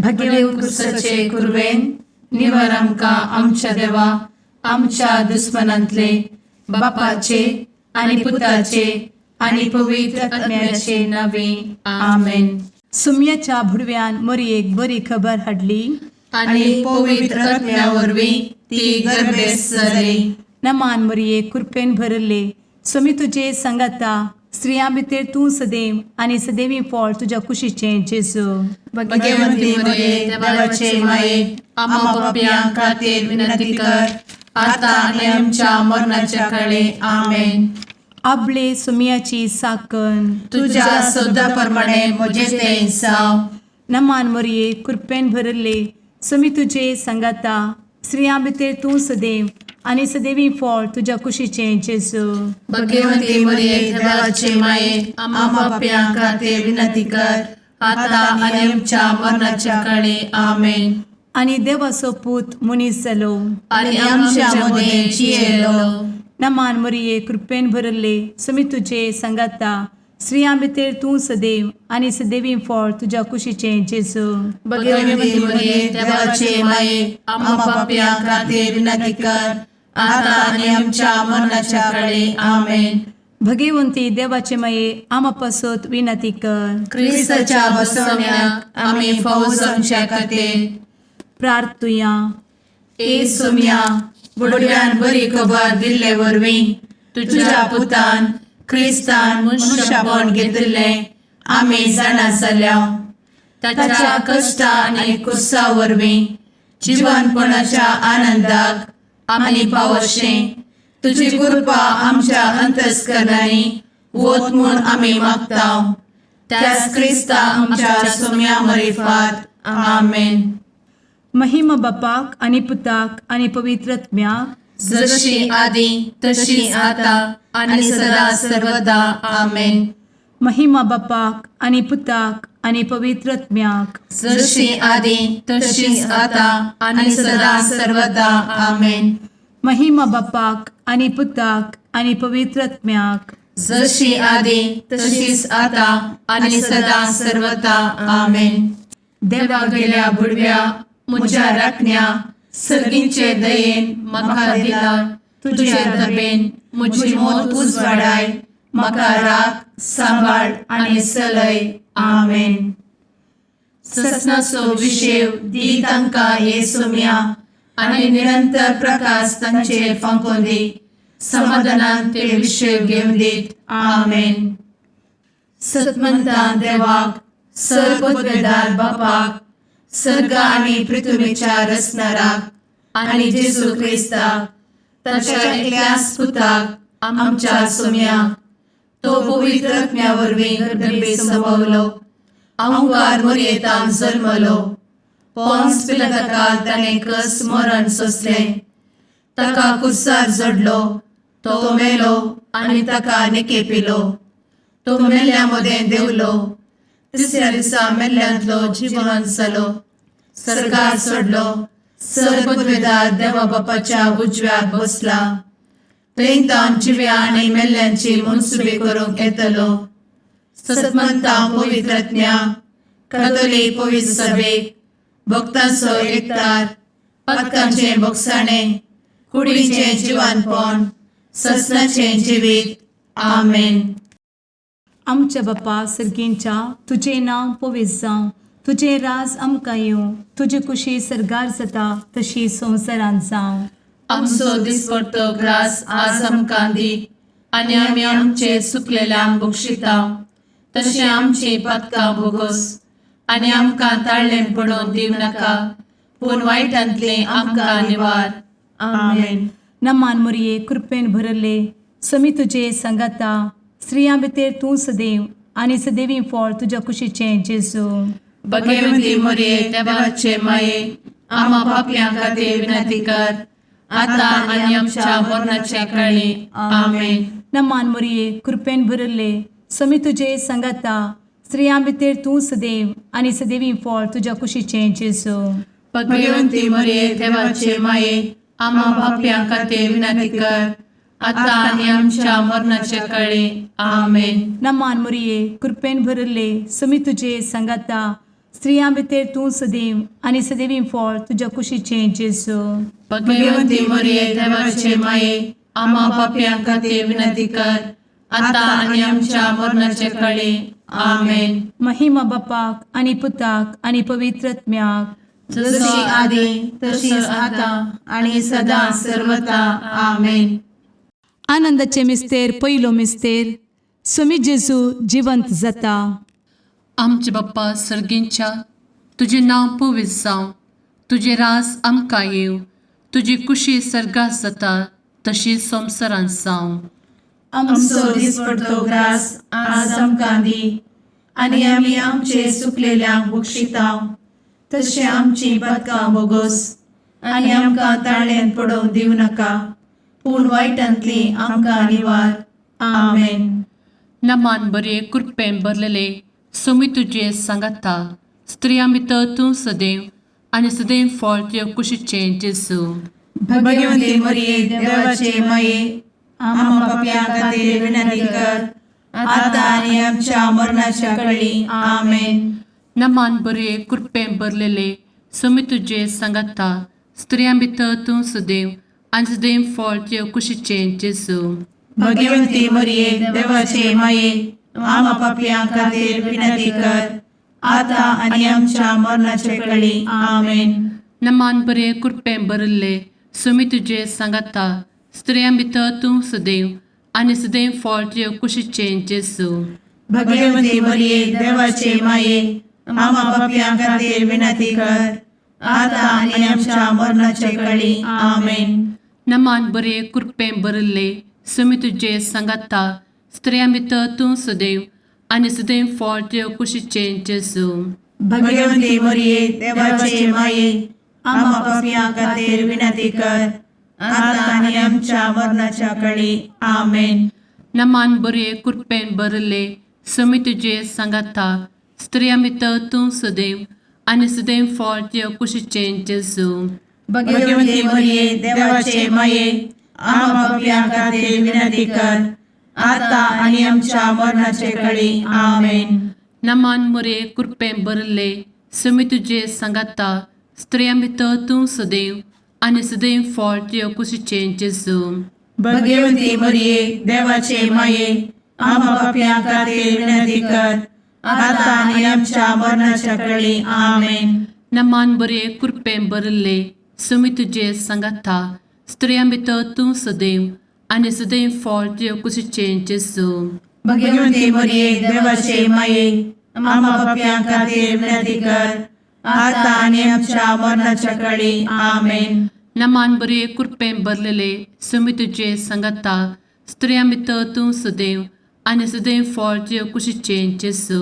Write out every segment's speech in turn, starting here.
भगेवन क्रुसाचे कुरवेन निवर आमकां आमच्या देवा आमच्या दुस्मनांतले बापाचे आनी पुताचे आनी पवित्र आत्म्याचे नावे. आमेन. सुम्याच्या भुडव्यान मोरयेक बरी खबर हाडली आनी पवित्र आत्म्या वरवीं ती गर्भेस्त जाली. नमान मोरये, कृपेन भरले, स्वामी तुजे सांगाता. स्त्रियां भितर तूं सदैव आनी सदैवी फळ तुज्या कुशीचें जेजू. भगवंती मरिये, देवाचे माये, आम्हा पापयां खातीर विनंती कर, आता आनी आमच्या मरणाच्या काळे. आमेन. आबले सुमियाची साकन. तुझ्या शब्दा प्रमाणे म्हजें तें जावं. नमान मोरये, कृपेन भरले, स्वामी तुजे सांगाता. स्त्रियां भितर तूं सदैव आनी सदैवी फळ तुज्या कुशीचें जेजू. भगवंती मरिये, देवाचे माये, आम्हा पापयां खातीर विनंती कर, आता आनी आमच्या मरणाच्या काळे. आमेन. आनी देवाचो पूत मनीस जालो आनी आमच्या मदें जियेलो. नमान मोरये, कृपेन भरले, स्वामी तुजे सांगाता. स्त्रियां भितर तूं सदैव आनी सदैवी फळ तुज्या कुशीचें जेजू. भगवंती मरिये, देवाचे माये, आम्हा पापयां खातीर विनंती कर, आता आनी आमच्या मरणाच्या काळे. आमेन. भगवंती देवाचे माये, आमा पासत विनंती कर. क्रिस्ताच्या बसवण्याक आमी फावो जावच्या खातीर. प्रार्थुया. ए सोम्या, बुडव्यान बरी खबर दिल्ले वरवीं तुझ्या पुतान क्रिस्तान मनुष्यपण घेतिल्लें आमी जाणा जाल्या. ताच्या कश्टा आनी कुर्सा वरवीं जिवनपणाच्या आनंदाक आमी पावशें तुजी कृपा आमच्या अंतस्करणांनी वत म्हूण आमी मागता, त्याच क्रिस्ता आमच्या सोम्या मरिफात. आमेन. महिमा बापाक आनी पुताक आनी पवित्र आत्म्याक. जशी आदी तशी आता आणि सदा सर्वदा. आमेन. महिमा बापाक आनी पुताक आनी पवित्र आत्म्याक. जशी आदी तशीच आता आणि सदा सर्वदा. आमेन. महिमा बापाक आनी पुताक आनी पवित्र आत्म्याक. जशी आदी तशीच आता आणि सदा सर्वदा. आमेन. देवा गेल्या बुडव्या म्हज्या राखण्या, सर्गींचे दयेन म्हाका दिला तुझे दबेन म्हजी मोत उजवाडाय, म्हाका राख, सांबाळ आनी चलय. आमेन. ससनाचो विशेव दी तांकां हे सोम्या आनी निरंतर प्रकाश तांचेर फांकोवन दी. समाधानान ते विशेव घेवन दीत. आमेन. सतमंतान देवाक, सर्वपदवेदार बापाक, सर्ग आनी पृथ्वीच्या रचणाराक आनी जेजू क्रिस्ताक ताच्या एकल्याच पुताक आमच्या सोम्याक, तो पवित्र आत्म्या वरवीं गर्भे संभवलो, अंकार मोरयेतान जल्मलो, पोन्स पिलाताकाल ताणें कस मरण सोंसलें, ताका कुर्सार जडलो, तो मेलो आनी ताका निकेपिलो, तो मेल्ल्या मदें देंवलो, तिसऱ्या दिसा मेल्ल्यांतलो जिवन जालो, सर्गार चडलो, सर्वपदवेदार देवा बापाच्या उजव्याक बसला, थंय तावन जिव्या आनी मेल्ल्यांची मनसुबी करूंक येतलो. सतमंता पवित्र आत्म्या, कातोलीक पवित्र सभेक, भक्तांचो एकतार, पातकांचें भोगसाणें, कुडीचें जिवानपण, ससनाचें जिवीत. आमेन. आमच्या बापा सर्गींच्या, तुजें नांव पवित्र जावं, तुजें राज आमकां येवं, तुजी कुशी सर्गार जाता तशी संवसारांत जावं. आमचो दिसपडतो ग्रास आज आमकां दी आनी आमी आमचे चुकलेल्यांक बक्षिता तशें आमची पातकां भोगोस आनी आमकां ताळ्ळें पडोवन दिवं नाका, पूण वायटांतलें आमकां निवार. आमेन. नमान मोरये, कृपेन भरले, समी तुजे सांगाता. स्त्रियां भितर तूं सदैव आनी सदैवी फळ तुज्या कुशीचें जेजू. भगवती मोरये, देवाचे माये, आम्हा पापयां खातीर विनंती कर, आता आनी आमच्या मरणाच्या काळी. आमेन. नमान मोरये, कृपेन भरले, समी तुजे सांगाता. स्त्रियां भितर तूं सदैव आनी सदैवी फळ तुज्या कुशीचें जेजू. भगवंती मोरये, देवाचे माये, आम्हा पापयां खातीर विनंती कर, आता आनी आमच्या मरणाच्या काळी. आमेन. नमान मोरये, कृपेन भरले, समी तुजे सांगाता. स्त्रियां भितर तूं सदैव आनी सदैवी फळ तुज्या कुशीचें जेजू. भगवती मरिये, देवाचे माये, आम्हा पापयां खातीर विनंती कर, आतां आनी आमच्या मरणाचे कळी. आमेन. महिमा बापाक आनी पुताक आनी पवित्र आत्म्याक. जशी आदी तशीच आतां आनी सदां सर्वता. आमेन. आनंदाचे मिस्तेर, पयलो मिस्तेर, सुमी जेजू जिवंत जाता. आमचे बाप्पा सर्गींच्या, तुजें नांव पवित्र जावं, तुजें रास आमकां येवं, तुजी कुशी सर्गात जाता तशी संवसारांत जावं. आमचो दिसपडतो ग्रास आज आमकां दी आनी आमी आमचे सुकलेल्यांक बक्षितांव तशें आमची पदकां बोगोस आनी आमकां ताळ्यान पडोवंक दिवं नाका, पूण वायटांतली आमकां निवार. आमेन. नमान बरे, कृपेन भरलेले, सोमी तुजें सांगाता, स्त्रियां भितर तूं सदैव आनी सदैव फळ तुज्या कुशीचें जेजू. भगवंती मरिये, देवाचे माये, आम्हा पापयां खातीर विनंती कर, आतां आनी आमच्या मरणाच्या कळी. आमेन. नमान बरे, कृपेन भरलेले, सोमी तुजें सांगाता, स्त्रियां भितर तूं सदैव आनी सदैव फळ तुज्या कुशीचें जेजू. भगवंती मरिये, देवाचे माये, आम्हा पापयां खातीर विनंती कर, आतां आनी आमच्या मरणाचे कळी. आमेन. नमान बरे, कृपेन भरिल्ले, सोमी तुजें सांगाता, स्त्रियां भितर तूं सदैव आनी सदैव फळ तुज्या कुशीचें जेजू. भगवंती मरिये, देवाचे माये, आम्हा पापयां खातीर विनंती कर, आतां आनी आमच्या मरणाचे कळी. आमेन. नमान बरे, कृपेन भरिल्ले, सोमी तुजें सांगाता, स्त्रियां भितर तूं सदैव आनी सदैव फळ तुज्या कुशीचें जेजू. भगवंती मरिये, देवाचे माये, आम्हा पापयां खातीर विनंती कर, आतां आनी आमच्या मरणाच्या कळी. आमेन. नमान बरे, कृपेन भरिल्ले, सोमी तुजें सांगाता, स्त्रियां भितर तूं सदैव आनी सदैव फळ तुज्या कुशीचें जेजू. भगवंती मरिये, देवाचे माये, आम्हा पापयां खातीर विनंती कर, आतां आनी आमच्या मरणाचे कळी. आमेन. नमान मोरे, कृपेन भरिल्ले, सोमी तुजें सांगाता, स्त्रियां भितर तूं सदैव आनी सदैव फळ तुज्या कुशीचें जेजू. भगवंती मरिये, देवाचे माये, आम्हा पापयां खातीर विनंती कर, आतां आनी आमच्या मरणाच्या कळी. आमेन. नमान बरे, कृपेन भरिल्ले, सोमी तुजें सांगाता, स्त्रियां भितर तूं सदैव आनी सदैव फळ तुज्या कुशीचें जेजू. भगवंती मरिये, देवाचे माये, आम्हा पापयां खातीर विनंती कर, आतां आनी आमच्या मरणाच्या कळी. आमेन. नमान बरे, कृपेन भरलेले, सोमी तुजें सांगाता, स्त्रियां भितर तूं सदैव आनी सदैव फळ तुज्या कुशीचें जेजू.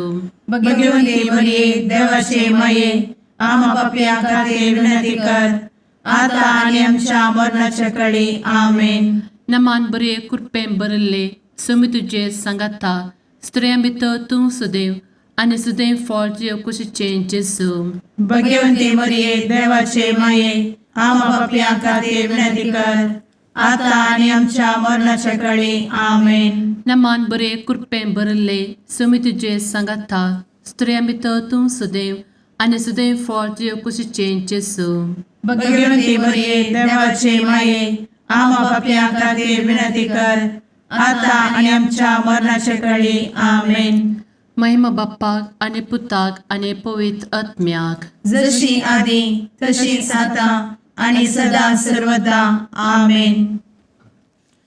भगवंती मरिये, देवाचे माये, आम्हा पापयां खातीर विनंती कर, आतां आनी आमच्या मरणाच्या कळी. आमेन. नमान बरे, कृपेन भरिल्ले, सोमी तुजें सांगाता, स्त्रियां भितर तूं सदैव आनी सदैव फळ तुज्या कुशीचें जेजू. भगवंती मरिये, देवाचे माये, आम्हा पापयां खातीर विनंती कर, आतां आनी आमच्या मरणाच्या कळी. आमेन. नमान बरे, कृपेन भरिल्ले, सोमी तुजें सांगाता, स्त्रियां भितर तूं सदैव आनी सदैव फळ तुज्या कुशीचें जेजू. भगवंती मरिये, देवाचे माये, आम्हा पापयां खातीर विनंती कर, आतां आनी आमच्या मरणाच्या कळी. आमेन. महिमा बाप्पाक आनी पुताक आनी पवित्र आत्म्याक. जशी आदी तशीच आतां आनी सदां सर्वदा. आमेन.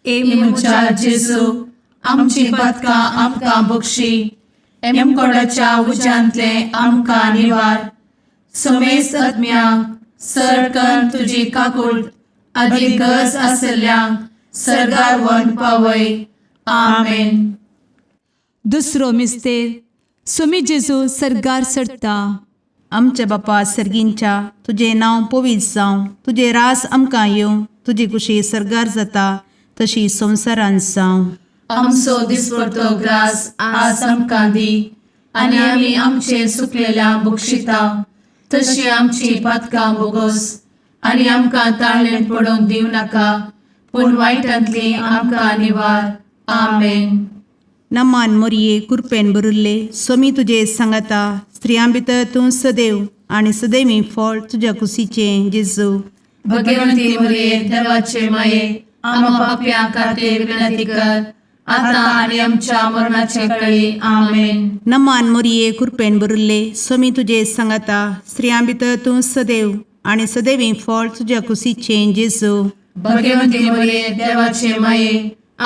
ए म्हज्या जेजू, आमची पदकां आमकां बक्षी, एमकोडाच्या उज्यांतले आमकां निवार, समेस्त आत्म्यांक सरकन तुजी काकूळ आदी गरज आसल्ल्यांक सर्गार वन पावय. आमेन. दुसरो मिस्तेर, सुमी जेजू सर्गार चडता. आमच्या बापा सर्गींच्या, तुजें नांव पवित्र जावं, तुजें रास आमकां येवं, तुजी कुशी सर्गार जाता तशी संवसारांत जावं. आमचो दिसपडतो ग्रास आज आमकां दी आनी आमी आमचे सुकलेल्या बक्षिता तशी आमची पातकां बोगोस आनी आमकां ताळ्ळें पडोवंक दिवं नाका, पूण वायटांतली आमकां निवार. आमेन. नमान मोरये कुरपेन भरिल्ले सोमी तुजे सांगाता स्त्रियां भितर तूं सदैव आनी सदैवी फळ तुज्या कुशीचें जेजू. भगवंती मरिये देवाचे माये आम्हा पापयां खातीर विनंती कर आता आनी आमच्या मरणाचे कळी. आमेन. नमान मोरये कुरपेन भरिल्ले सोमी तुजे सांगाता स्त्रियां भितर तूं सदैव आनी सदैवी फळ तुज्या कुशीचें जेजू. भगवंती मरिये देवाचे माये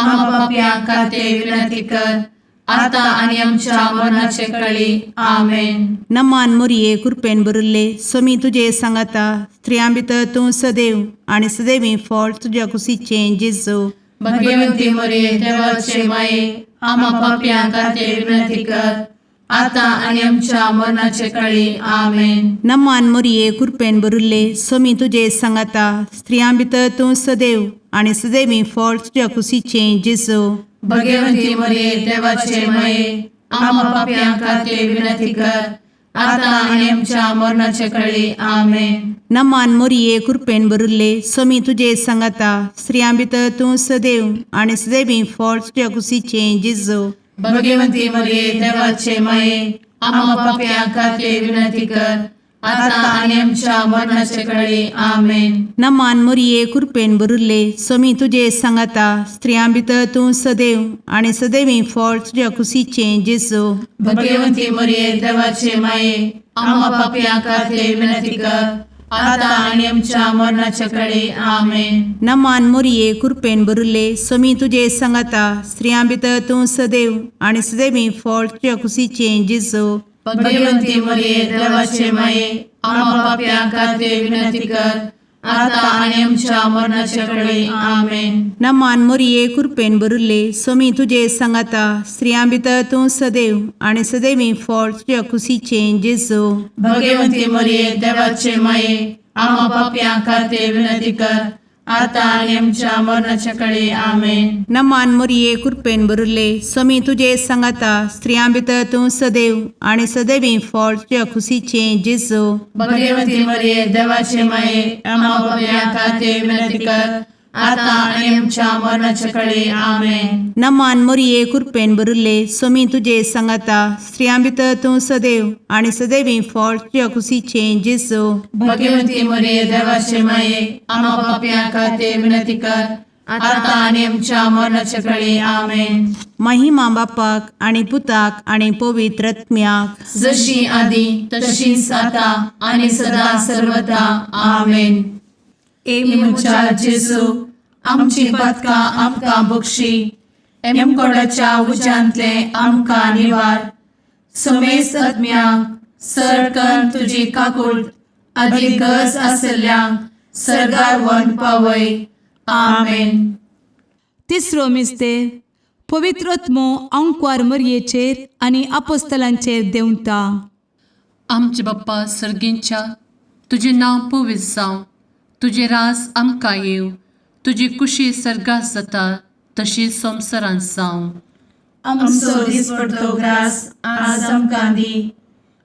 आम्हा पापयां खातीर विनंती कर आता आनी आमच्या मरणाचे कळी. आमेन. नमान मोरये कुरपेन भरिल्ले सोमी तुजे सांगाता स्त्रियां भितर तूं सदैव आनी सदैवी फळ तुज्या कुशीचें जेजू. भगवंती मरिये देवाचे माये आम्हा पापयां खातीर विनंती कर आता आनी आमच्या मरणाचे कळी. आमेन. नमान मोरये कुरपेन भरिल्ले सोमी तुजे सांगाता स्त्रियां भितर तूं सदैव आनी सदैवी फळ तुज्या कुशीचें जेजू. भगवंती मरिये देवाचे माये आम्हा पापयां खातीर विनंती कर आता आनी आमच्या मरणाचे कळी. आमेन. नमान मोरये कुरपेन भरिल्ले सोमी तुजे सांगाता स्त्रियां भितर तूं सदैव आनी सदैवी फळ तुज्या कुशीचें जेजू. भगवंती मरिये देवाचे माये आम्हा पापयां खातीर विनंती कर आता आनी आमच्या मरणाचे कळी. आमेन. नमान मोरये कुरपेन भरिल्ले सोमी तुजे सांगाता स्त्रियां भितर तूं सदैव आनी सदैवी फळ तुज्या कुशीचें जेजू. भगवंती मरिये देवाचे माये आम्हा पापयां खातीर विनंती कर आता आनी आमच्या मरणाचे कळी. आमेन. नमान मोरये कुरपेन भरिल्ले सोमी तुजे सांगाता स्त्रियां भितर तूं सदैव आनी सदैवी फळ तुज्या कुशीचें जेजू. भगवंती मरिये देवाचे माये आम्हा पापयां खातीर विनंती कर आता आनी आमच्या मरणाचे कळी. आमेन. नमान मोरये कुरपेन भरिल्ले सोमी तुजे सांगाता स्त्रियां भितर तूं सदैव आनी सदैवी फळ तुज्या कुशीचें जेजू. भगवंती मरिये देवाचे माये आम्हा पापयां खातीर विनंती कर आता आनी आमच्या मरणाचे कळी. आमेन. नमान मोरये कुरपेन भरिल्ले सोमी तुजे सांगाता स्त्रियां भितर तूं सदैव आनी सदैवी फळ तुज्या कुशीचें जेजू. भगवंती मरिये देवाचे माये आम्हा पापयां खातीर विनंती कर आता आनी आमच्या मरणाचे कळी. आमेन. नमान मोरये कुरपेन भरिल्ले सोमी तुजे सांगाता स्त्रियां भितर तूं सदैव आनी सदैवी फळ तुज्या कुशीचें जेजू. भगवंती मरिये देवाचे माये आम्हा पापयां खातीर विनंती कर आता आनी आमच्या मरणाचे कळी. आमेन. महिमा बापाक आनी पुताक आनी पवित्र आत्म्याक. जशी आदी तशीच आता आनी सदा सर्वदा. आमेन. ए म्हज्या जेजू आमची पातकां आमकां बक्षी एमकोडाच्या उज्यांतले आमकां निवार समेस्त आत्म्यांक सरकन तुजी काकूळ आदी गरज आसल्ल्यांक सरगार वन पावय. आमेन. तिसरो मिस्तेर पवित्र आत्मो अंकवार मरयेचेर आनी आपोस्तलांचेर देंवता. आमचे बाप्पा सर्गींच्या तुजें नांव पवित्र जावं, तुजें राज आमकां येवं, तुजी कुशी सर्गात जाता तशी संवसारांत जावं. आमचो दिसपडतो ग्रास आज आमकां दी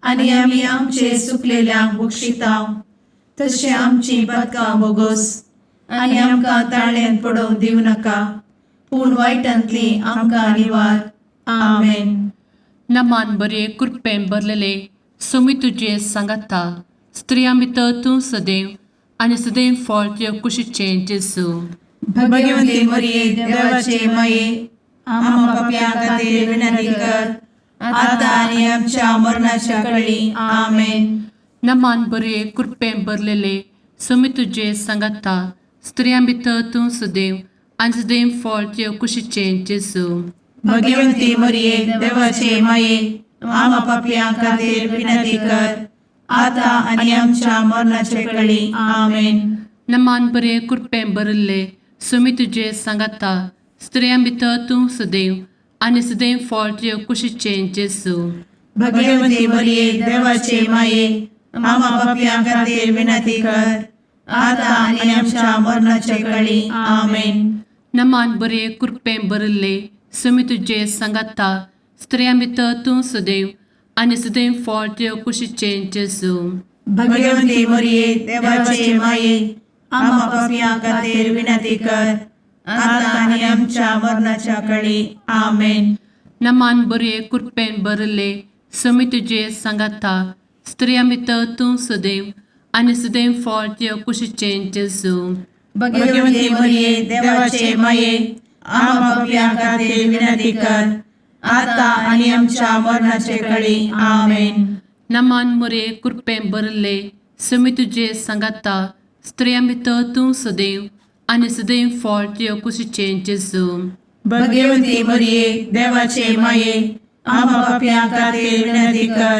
आनी आमी आमचे सुकलेल्यांक बक्षितांव तशें आमची पातकां बोगोस आनी आमकां ताळ्यांत पडोवंक दिवं नाका पूण वायटांतली आमकां निवार. आमेन. नमान बरे कृपेन भरलेले सोमी तुजे सांगाता स्त्रियां भितर तूं सदैव आनी सदैव फळ तुज्या कुशीचें जेजू. भगवंती मरिये देवाचे माये आम्हा पापयां खातीर विनंती कर आता आनी आमच्या मरणाच्या कळी. आमेन. नमान बरे कृपेन भरलेले सोमी तुजे सांगाता स्त्रियां भितर तूं सदैव आनी सदैव फळ तुज्या कुशीचें जेजू. भगवंती मरिये देवाचे माये आम्हा पापयां खातीर विनंती कर आता आनी आमच्या मरणाच्या कळी. आमेन. नमान बरे कृपेन भरिल्ले सोमी तुजे सांगाता स्त्रियां भितर तूं सदैव आनी सदैव फळ तुज्या कुशीचें जेजू. भगवंती मरिये देवाचे माये आम्हा पापयां खातीर विनंती कर आता आनी आमच्या मरणाच्या कळी. आमेन. नमान बरे कृपेन भरिल्ले सोमी तुजे सांगाता स्त्रियां भितर तूं सदैव आनी सदैव फळ तुज्या कुशीचें जेजू. भगवंती मरिये देवाचे माये आम्हा पापयां खातीर विनंती कर आता आनी आमच्या मरणाच्या कळी. आमेन. नमान बरये कृपेन भरले समी तुजे सांगाता स्त्रिया भितर तूं सदैव आनी सदैव फळ तुज्या कुशीचें जेजू. भगवती मरिये, देवाचे माये, आम्हा पापयां खातीर विनंती कर, आता आनी आमच्या मरणाचे कळी. आमेन. नमान मुरे कृपेन भरले समी तुजे सांगाता स्त्रिया भितर तूं सदैव आनी सदैव फळ तुज्या कुशीचें जेजू. भगवती मरिये, देवाचे माये, आम्हा पापयां खातीर विनंती कर,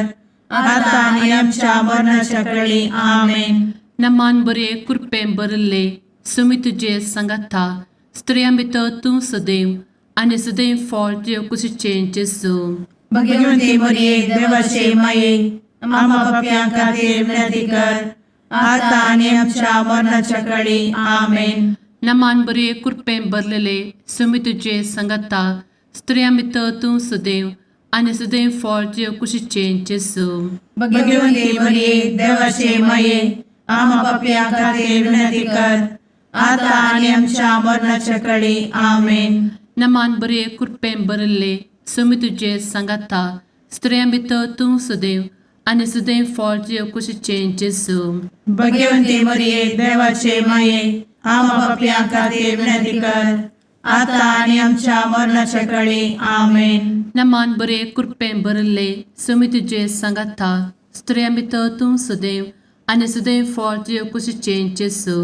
आता आनी आमच्या मरणाच्या कळी. आमेन. नमान बरे कृपेन भरले समी तुजे सांगाता स्त्रिया भितर तूं सदैव आनी सदैव फळ तुज्या कुशीचें जेजू. भगवती मरिये, देवाचे माये, आम्हा पापयां खातीर विनंती कर, आता आनी आमच्या मरणाच्या कळी. आमेन. नमान बरे कृपेन भरलेले समी तुजे सांगाता स्त्रिया भितर तूं सदैव आनी सदैव फळ तुज्या कुशीचें जेजू. भगवती मरिये, देवाचे माये, आम्हा पापयां खातीर विनंती कर, आता आनी आमच्या मरणाच्या कळी. आमेन. नमान बरे कृपेन भरले समी तुजे सांगाता स्त्रिया भितर तूं सदैव आनी सदैव फळ तुज्या कुशीचें जेजू. भगवती मरिये, देवाचे माये, आम्हा पापयां खातीर विनंती कर, आता आनी आमच्या मरणाच्या कळी. आमेन. नमान बरे कृपेन भरले समी तुजे सांगाता स्त्रिया भितर तूं सदैव आनी सदैव फळ तुज्या कुशीचें जेजू.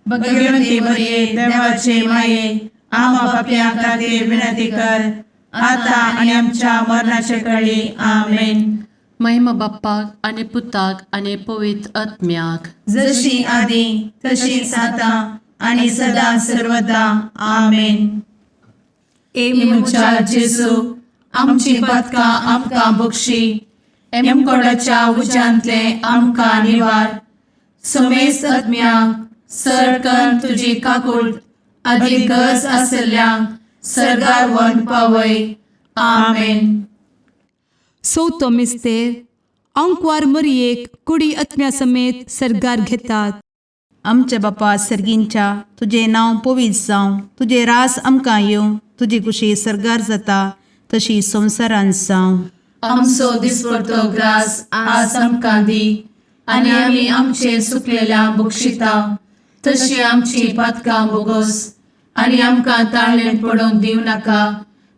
भगवती मरिये, देवाचे माये, आम्हा पापयां खातीर विनंती कर, आता आनी आमच्या मरणाच्या कळी. आमेन. महिमा बाप्पाक आनी पुताक आनी पवित्र आत्म्याक. जशी आदी तशीच आता आणि सदा सर्वदा. आमेन. ए म्हज्या जेजू, आमची पातकां आमकां बक्षी, एमकोडाच्या उज्यांतले आमकां निवार, समेस्त आत्म्यांक सरकन तुजी काकूळ आदी गरज आसल्ल्यांक सरगार व्हरून पावय. आमेन. चवथो मिस्तेर आंकवार मरियेक कुडी आत्म्या समेत सर्गार घेतात. आमच्या बापा सर्गींच्या, तुजें नांव पवित्र जावं, तुजें रास आमकां येवं, तुजी कुशी सर्गार जाता तशी संवसारांत जावं. आमचो दिसपडतो ग्रास आज आमकां दी आनी आमी आमचे सुकलेल्या बक्षिता तशी आमची पातकां बोगोस आनी आमकां ताळणेंत पडोवंक दिवं नाका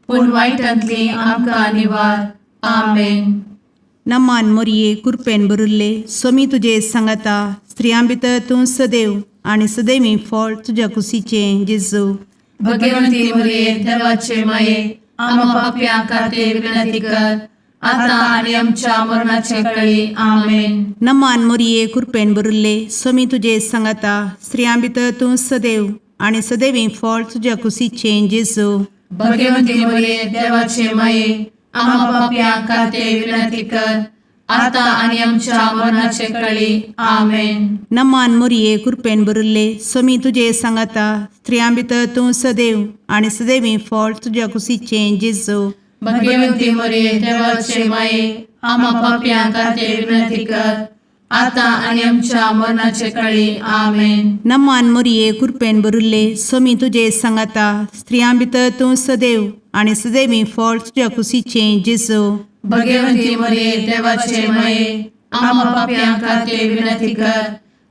पूण वायटांतली आमकां निवार. आमेन. नमान मोरये, कुरपेन भरिल्ले, सोमी तुजे सांगाता, स्त्रियां भितर तूं सदैव आनी सदैवी फळ तुज्या कुशीचें जेजू. भगवंती मरिये, देवाचे माये, आम्हा पापयां खातीर विनंती कर, आता आनी आमच्या मरणाचे कळी. आमेन. नमान मोरये, कुरपेन भरिल्ले, सोमी तुजे सांगाता, स्त्रियां भितर तूं सदैव आनी सदैवी फळ तुज्या कुशीचें जेजू. भगवंती मरिये, देवाचे माये, आम्हा पापयां खातीर विनंती कर, आता आनी आमच्या मरणाचे कळी. आमेन. नमान मोरये, कुरपेन भरिल्ले, सोमी तुजे सांगाता, स्त्रियां भितर तूं सदैव आनी सदैवी फळ तुज्या कुशीचें जेजू. भगवंती मरिये, देवाचे माये, आम्हा पापयां खातीर विनंती कर, आता आनी आमच्या मरणाचे कळी. आमेन. नमान मोरये, कुरपेन भरिल्ले, सोमी तुजे सांगाता, स्त्रियां भितर तूं सदैव आनी सदैवी फळ तुज्या कुशीचें जेजू. भगवंती मरिये, देवाचे माये, आम्हा पापयां खातीर विनंती कर,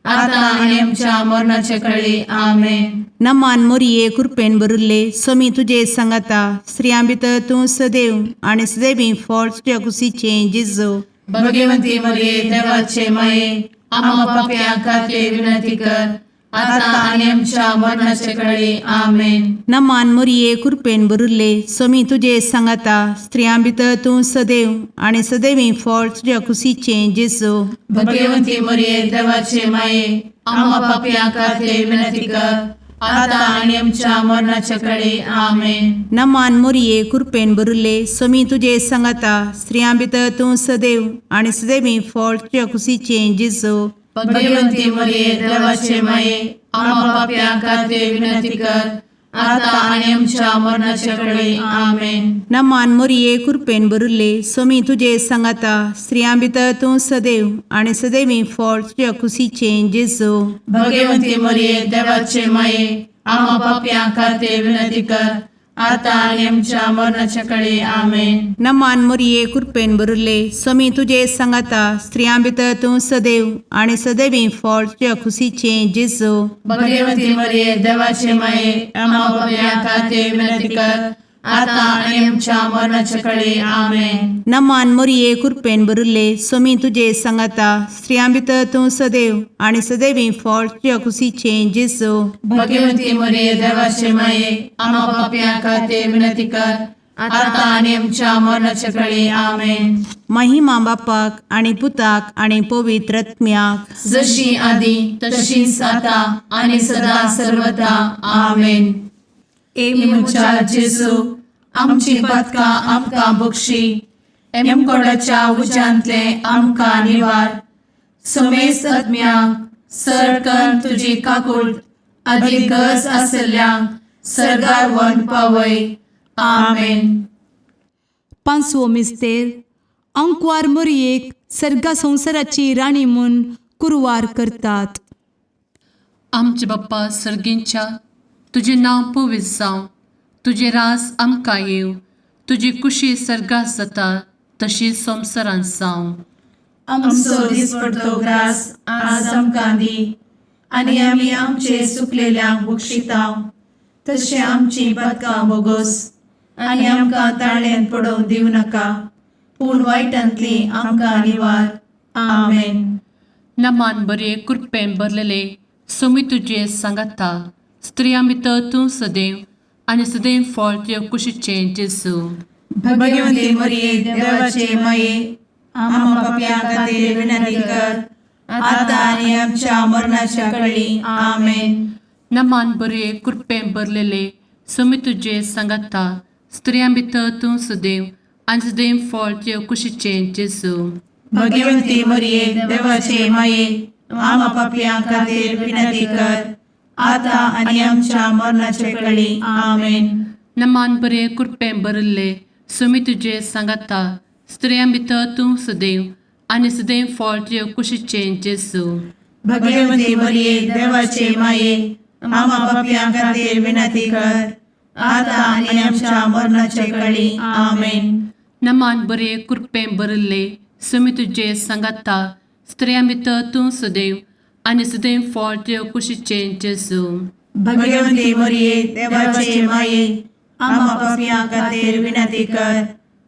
आता आनी आमच्या मरणाचे कळी. आमेन. नमान मोरये, कुरपेन भरिल्ले, सोमी तुजे सांगाता, स्त्रियां भितर तूं सदैव आनी सदैवी फळ तुज्या कुशीचें जेजू. भगवंती मरिये, देवाचे माये, आम्हा पापयां खातीर विनंती कर, आता आनी आमच्या मरणाचे कळी. आमेन. नमान मोरये, कुरपेन भरिल्ले, सोमी तुजे सांगाता, स्त्रियां भितर तूं सदैव आनी सदैवी फळ तुज्या कुशीचें जेजू. भगवंती मरिये, देवाचे माये, आम्हा पापयां खातीर विनंती कर, आता आनी आमच्या मरणाचे कळी. आमेन. नमान मोरये, कुरपेन भरिल्ले, सोमी तुजे सांगाता, स्त्रियां भितर तूं सदैव आनी सदैवी फळ तुज्या कुशीचें जेजू. भगवंती मरिये, देवाचे माये, आम्हा पापयां खातीर विनंती कर, आता आनी आमच्या मरणाचे कळी. आमेन. नमान मोरये, कुरपेन भरिल्ले, सोमी तुजे सांगाता, स्त्रियां भितर तूं सदैव आनी सदैवी फळ तुज्या कुशीचें जेजू. भगवंती मरिये, देवाचे माये, आम्हा पापयां खातीर विनंती कर, आतां आनी आमच्या मरणाच्या कडे आमेन. नमान मोरये, कृपेन भरिल्ले, स्वामी तुजे सांगाता. स्त्रियां भितर तूं सदैव आनी सदैवी फळ तुज्या खुशीचें जेजू. भगवती मरिये, देवाचे माये, आम्हा पापयां खातीर विनंती कर, आतां आनी आमच्या मरणाच्या कडे आमेन. नमान मोरये, कृपेन भरिल्ले, स्वामी तुजे सांगाता. स्त्रियां भितर तूं सदैव आनी सदैवी फळ तुज्या खुशीचें जेजू. भगवती मरिये, देवाचे माये, आम्हा पापयां खातीर विनंती कर, आतां आनी आमच्या मरणाच्या कडे आमेन. महिमा बापाक आनी पुताक आनी पवित्र आत्म्याक. जशी आदी तशीच आता आणि सदा सर्वदा आमेन. ए म्हज्या जेजू, आमची पदकां आमकां बक्षी, एमकोडाच्या उज्यांतले आमकां निवार, समेस्त आत्म्यांक सरकन तुजी काकूट आदी गरज आसल्ल्यांक सरगार वन पावय. आमेन. पांचवो मिस्तेर, आंकवार मोरयेक सर्गा संवसाराची राणी म्हूण कुरवार करतात. आमचे बाप्पा सर्गींच्या, तुजें नांव पवित्र जावं, तुजें रास आमकां येवं, तुजी कुशी सर्गात जाता तशी संवसारांत जावं. आमचो दिसपडतो ग्रास आज आमकां दी, आनी आमी आमचे सुकलेल्यांक बक्षितांव, तशें आमची पदकां बोगोस, आनी आमकां ताळ्यान पडोवंक दिवं नाका, पूण वायटांतली आमकां निवार. आमेन. नमान बरे, कृपेन भरलेले, सोमी तुजें सांगाता. स्त्रियां भितर तूं सदैव आनी सदैव फळ तुज्या कुशीचें जेजू. भगवती मरिये, देवाचे माये, आम्हा पापयां खातीर विनंती कर, आतां आनी आमच्या मरणाच्या कळी. आमेन. नमान बरे, कृपेन भरलेले, सोमी तुजें सांगाता. स्त्रियां भितर तूं सदैव आनी सदैव फळ तुज्या कुशीचें जेजू. भगवती मरिये, देवाचे माये, आम्हा पापयां खातीर विनंती कर, आतां आनी आमच्या मरणाचे कळी. आमेन. नमान बरे, कृपेन भरिल्ले, सोमी तुजें सांगाता. स्त्रियां भितर तूं सदैव आनी सदैव फळ तुज्या कुशीचें जेजू. भगवती मरिये, देवाचे माये, आम्हा पापयां खातीर विनंती कर, आतां आनी आमच्या मरणाचे कळी. आमेन. नमान बरे, कृपेन भरिल्ले, सोमी तुजें सांगाता. स्त्रियां भितर तूं सदैव आनी सदैव फळ तुज्या कुशीचें जेजू. भगवती मरिये, देवाचे माये, आम्हा पापयां खातीर विनंती कर,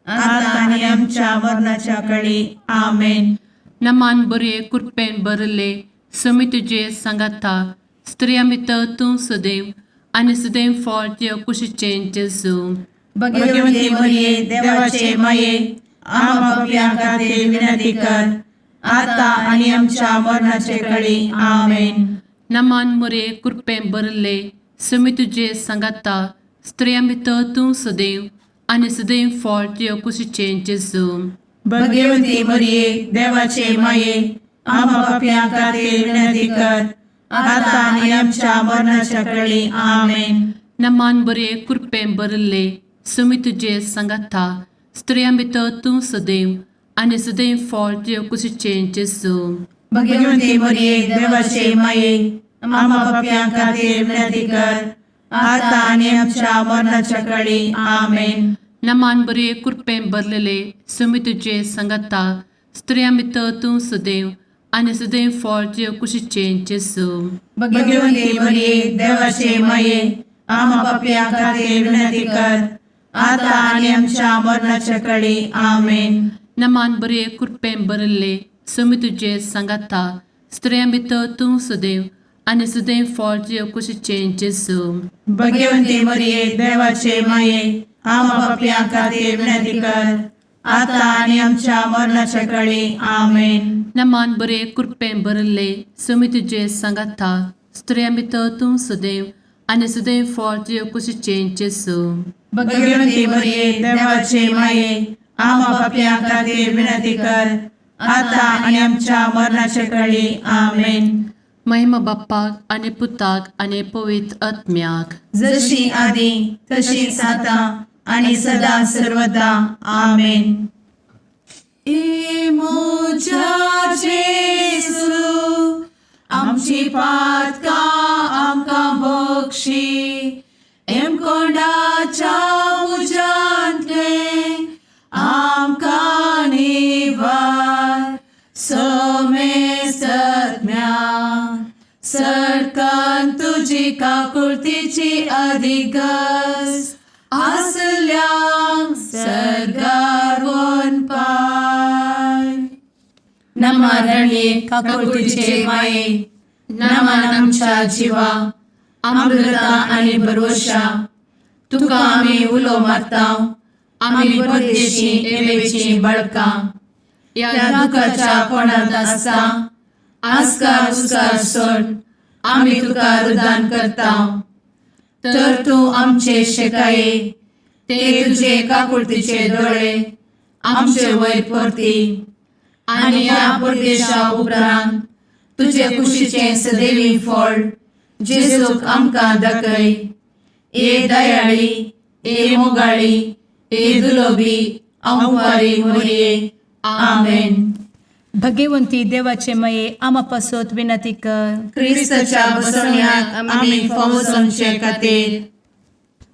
आतां आनी आमच्या मरणाच्या कळी. आमेन. नमान बरे, कृपेन भरिल्ले, सोमी तुजें सांगाता. स्त्रियां भितर तूं सदैव आनी सदैव फळ तुज्या कुशीचें जेजू. भगवती मरिये, देवाचे माये, आम्हा पापयां खातीर विनंती कर, आतां आनी आमच्या मरणाचे कळी. आमेन. नमान मोरे, कृपेन भरिल्ले, सोमी तुजें सांगाता. स्त्रियां भितर तूं सदैव आनी सदैव फळ तुज्या कुशीचें जेजू. भगवती मरिये, देवाचे माये, आम्हा पापयां खातीर विनंती कर, आतां आनी आमच्या मरणाच्या कळी. आमेन. नमान बरे, कृपेन भरिल्ले, सोमी तुजें सांगाता. स्त्रियां भितर तूं सदैव आनी सदैव फळ तुज्या कुशीचें जेजू. भगवती मरिये, देवाचे माये, आम्हा पापयां खातीर विनंती कर, आतां आनी आमच्या मरणाच्या कळी. आमेन. नमान बरे, कृपेन भरलेले, सोमी तुजें सांगाता. स्त्रियां भितर तूं सदैव आनी सदैव फळ तुज्या कुशीचें जेजू. भगवती मरिये, देवाचे माये, आम्हा पापयां खातीर विनंती कर, आतां आनी आमच्या मरणाच्या कळी. आमेन. नमान बरे, कृपेन भरिल्ले, सोमी तुजें सांगाता. स्त्रियां भितर तूं सदैव आनी सदैव फळ तुज्या कुशीचें जेजू. भगवती मरिये, देवाचे माये, आम्हा पापयां खातीर विनंती कर, आतां आनी आमच्या मरणाच्या कळी. आमेन. नमान बरे, कृपेन भरिल्ले, सोमी तुजें सांगाता. स्त्रियां भितर तूं सदैव आनी सदैव फळ तुज्या कुशीचें जेजू. भगवती मरिये, देवाचे माये, आम्हा पापयां खातीर विनंती कर, आतां आनी आमच्या मरणाच्या कळी. आमेन. महिमा बाप्पाक आनी पुताक आनी पवित्र आत्म्याक. जशी आदी तशीच आता आणि सदा सर्वदा. आमेन. ए म्हज्या जेजू, आमची पातकां आमकां बक्षी, एमकोंडाच्या तुजी काकुळतीची अधिगस आसल्यांक सर्गार पाय. नमा रणये काकुळतीचे माये, नमन आमच्या जिवा, अमृता आनी भरवशा, तुका आमी उलो मारता, आमी परदेशी एवेची बळकां ह्या दुखाच्या कोणांत आसता, आस्कार उस्कार सोड आमी तुका रुदान करता, तर तूं आमचे शेकाये ते तुजे काकुळतीचे दोळे आमचे वयर परती आनी ह्या परदेशा उपरांत तुजे कुशीचें सदैवी फळ जेजूक आमकां दाखय. ए दयाळी, ए मोगाळी, ए दुलोबी अंवारी मोरये, आमेन. भगवंती देवाचे मये आमा पासत विनंती कर. क्रिस्ताच्या बसवण्याक आमी फावो जावचे खातीर.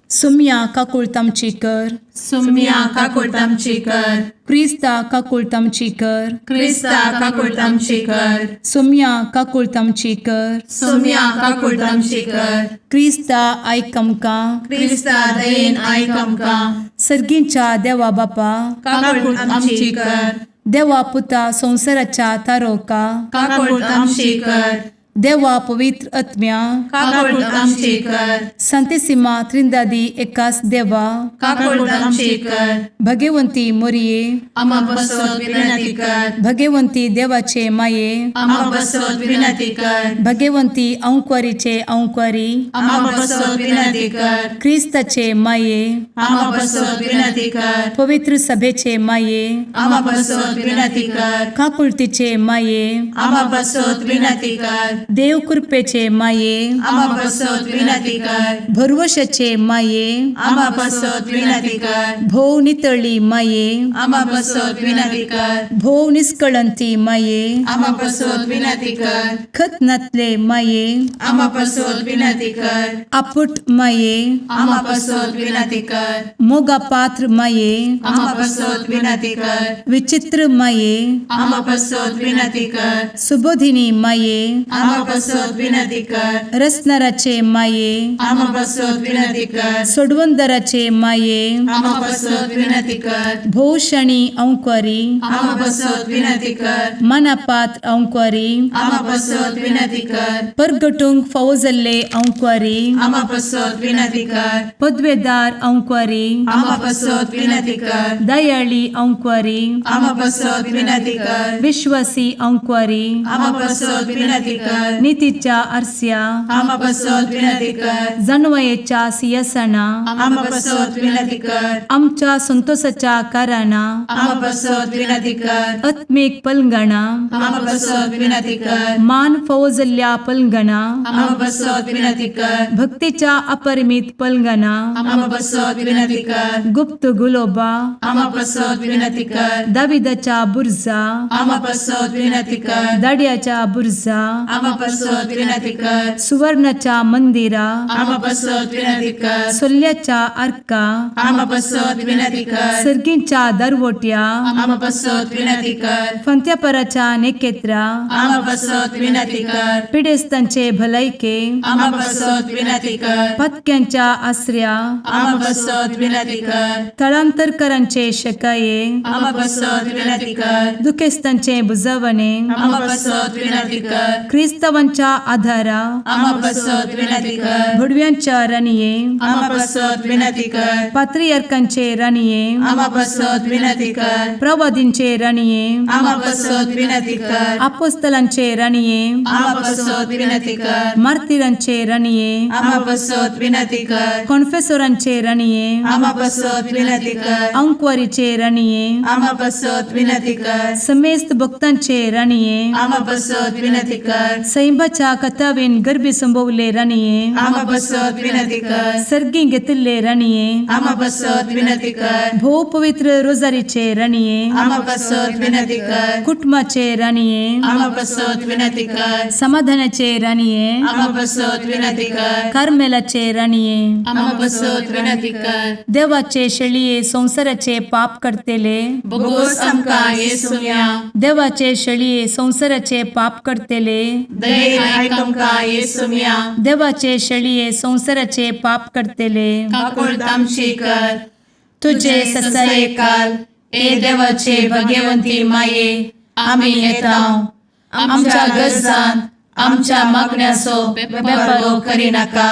सुम्या काकुळत आमची कर. सुम्या काकुळट आमची कर. क्रिस्ता काकुळत आमची कर. क्रिस्ता काकुळट आमची कर. सुम्या काकुळत आमची कर. सुम्या काकुळट आमची कर. क्रिस्ता आयक आमकां. क्रिस्ता दयेन आयक आमकां. सर्गींच्या देवा बापा, काकुळट आमची कर. देवा पुता संवसाराच्या तारोका, काकुळट आमची कर. देवा पवित्र आत्म्या, काकुळट आमची कर. संतेसिमा त्रिंदादी एकास देवा, काकुळट आमची कर. भगवंती मोरये, आमा बसत विनंती कर. भगवंती देवाचे माये, आमा बसत विनंती कर. भगवंती अंक्वारीचे अंक्वारी, आमा बसत विनंती कर. क्रिस्ताचे माये, आमा बसत विनंती कर. पवित्र सभेचे माये, आमा बसत विनंती कर. काकुळतीचे माये, आमा बसत विनंती कर. देव कृपेचे माये, आमा बसत विनंती कर. भरवशाचे माये, आमा बसत विनंती कर. भोव नितळी माये, आमा बसत विनंती कर. भोव निस्कळंती माये, आमा बसत विनंती कर. खत नातले माये, आमा बसत विनंती कर. आपुट माये, आमा बसत विनंती कर. मोगा पात्र माये, आमा बसत विनंती कर. विचित्र माये, आमा बसत विनंती कर. सुबोधिनी माये, आमा बसत विनंती कर. रसनाराचे माये, आमा बसत विनंती कर. सोडवंदराचे माये, आमा बसत विनंती कर. भोवशणी अंक्वारी, आमा बसत विनंती कर. मनापात्र अंक्वारी, आमा बसत विनंती कर. परगटूंक फावो जाल्ले अंक्वारी, आमा बसत विनंती कर. पदवेदार अंक्वारी, आमा बसत विनंती कर. दयाळी अंक्वारी, आमा बसत विनंती कर. विश्वासी अंक्वारी, आमा बसत विनंती कर. नितीच्या आरस्या, आमा बसत विनंती कर. जानवयेच्या सियासना, आमा बसत विनंती कर. आमच्या संतोषाच्या कारणां, आमा बसत विनंती कर. आत्मीक पलंगणा, आमा बसत विनंती कर. मान फावो जाल्ल्या पलंगणा, आमा बसत विनंती कर. भक्तीच्या अपरिमित पलंगणा, आमा बसत विनंती कर. गुप्त गुलोबा, आमा बसत विनंती कर. दाविदाच्या बुर्जा, आमा बसत विनंती कर. दाड्याच्या बुर्जा, आमा बसत विनंती कर. सुवर्णाच्या मंदिरा, आमा बसत विनंती कर. सोल्ल्याच्या आर्का, आमा बसत विनंती कर. सर्गींच्या दरवट्या, आमा बसत विनंती कर. फंत्यापराच्या नेकेत्रा, आमा बसत विनंती कर. पिडेस्तांचे भलायके, आमा बसत विनंती कर. पत्क्यांच्या आसऱ्या, आमा बसत विनंती कर. थळांतरकरांचे शकाये, आमा बसत विनंती कर. दुखेस्तांचे बुजवणे, आमा बसत विनंती कर. क्रिस्तावांच्या आधारा, आमा बसत विनंती कर. भुडव्यांच्या राणये, आमा बसत विनंती कर. पात्रियर्कांचे राणये, आमा बसत विनंती कर. प्रवादींचे राणये, आमा बसत विनंती कर. आपोस्तलांचे राणये, आमा बसत विनंती कर. मार्तिरांचे राणये, आमा बसत विनंती कर. कॉन्फेसोरांचे राणये, आमा बसत विनंती कर. अंक्वारीचे राणये, आमा बसत विनंती कर. समेस्त भक्तांचे राणये, आमा बसत विनंती कर. सैंबाच्या कथावेन गर्भी संभवले राणये, आमा बसत विनंती कर. सर्गी घेतिल्ले राणये, आमा बसत विनंती कर. भोव पवित्र रोजारीचे राणये, आमा बसत विनंती कर. कुटुंबाचे राणये, आमा बसत विनंती कर. समाधानाचे राणये, आमा बसत विनंती कर. कार्मेलाचे राणये, आमा बसत विनंती कर. देवाचे शेळये संवसाराचे पाप करतेले, बोगोस आमकां येसुया. देवाचे शेळये संवसाराचे पाप करतेले, दयेन आयक आमकां येसुम्या. देवाचे शेळये संवसाराचे पाप करतले, काकुळट आमची कर. तुझे तुझे ससायेकाल ए देवाचे भगवंती माये, आमी येता. आमच्या गरजान आमच्या मागण्याचो बेपर्वो करिनाका,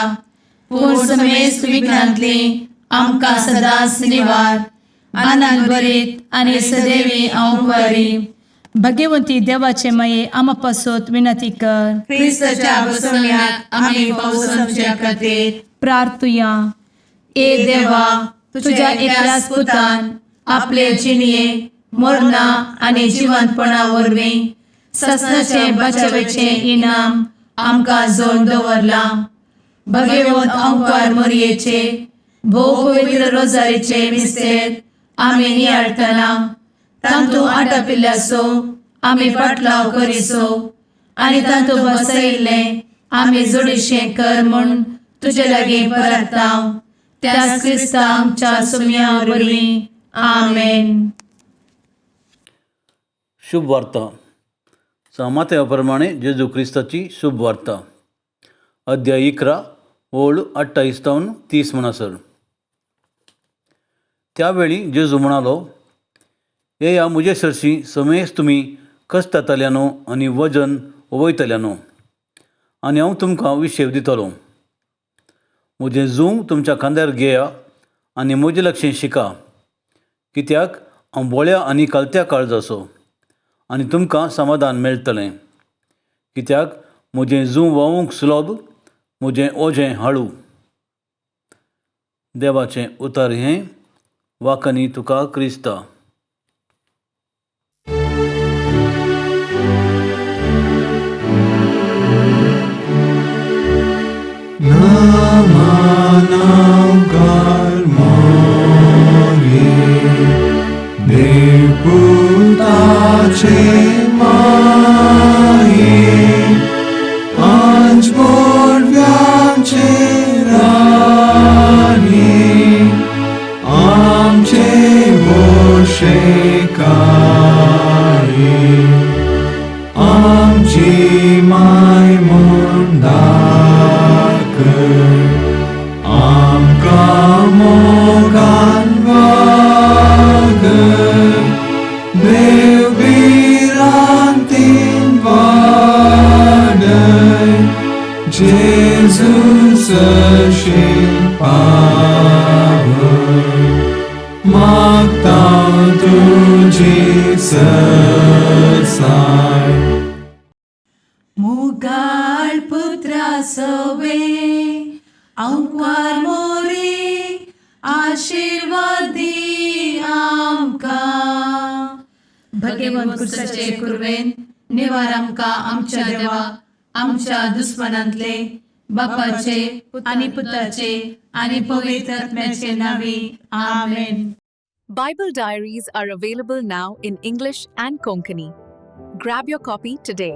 पूण समेस्त विघ्नांतली आमकां सदांच निवार. आनंद भरीत आनी सदैवी अंवकारी. भगवंती देवाचे माये, आमा पासत विनंती कर. क्रिस्ताच्या बसवण्याक आमी पावसाच्या खातीर प्रार्थुया. ए देवा, तुझ्या एकल्याच पुतान आपले जिणये मरणा आनी जिवंतपणा वरवीं ससनाचे बचावेचें इनाम आमकां जोड दवरलां. भगवंत अंकार मोरयेचे भोव पवित्र रोजारीचे मिस्तेर आमी नियाळटना तांतू आटापिल्ल्याचो आमी पाटलाव करिसो आनी तांतू बसयिल्लें आमी जोडीशें कर म्हूण तुजे लागीं परताव, त्याच क्रिस्ता आमच्या सुम्या वरवीं. आमेन. शुभ वार्ता सामात्या प्रमाणे जेजू क्रिस्ताची शुभ वार्ता, अध्याय 11, ओळ 28 तावन 30 म्हणसर. त्यावेळी जेजू म्हणालो, येया म्हजे सरशी समेस्त तुमी कश्टांतल्यानो आनी वजन वयतल्यानो, आनी हांव तुमकां विशेव दितलो. म्हजें जूं तुमच्या खांद्यार घेया आनी म्हजें लक्षें शिका, कित्याक हांव बोळ्या आनी कालत्या काळजाचो, आनी तुमकां समाधान मेळटलें. कित्याक म्हजें जूं व्हांवूंक सुलभ, म्हजें ओजें हाळू. देवाचें उतर हें. वाकनी तुका क्रिस्ता. नमनाकार मोरे देवपुताचे माये, आंज बोडव्यांचे राणी, आमचे वोशेकाये, आमची माय म्हूण दाखय, आमकां मोगान वागय, देव भिरांतीन वाडय, जेजू सरशीं पावय, मागता तुजी सरसाय. मुगाळ पुत्रा सवे अंकार मोरे, आशीर्वाद दी आमकां. भगवंत कुर्साचे कुरवेन निवार आमकां आमच्या देवा, आमच्या दुस्मनांतले. बापाचे आनी पुताचे आनी पवित्र आत्म्याचे नावी. आमेन. Bible Diaries are available now in English and Konkani. Grab your copy today.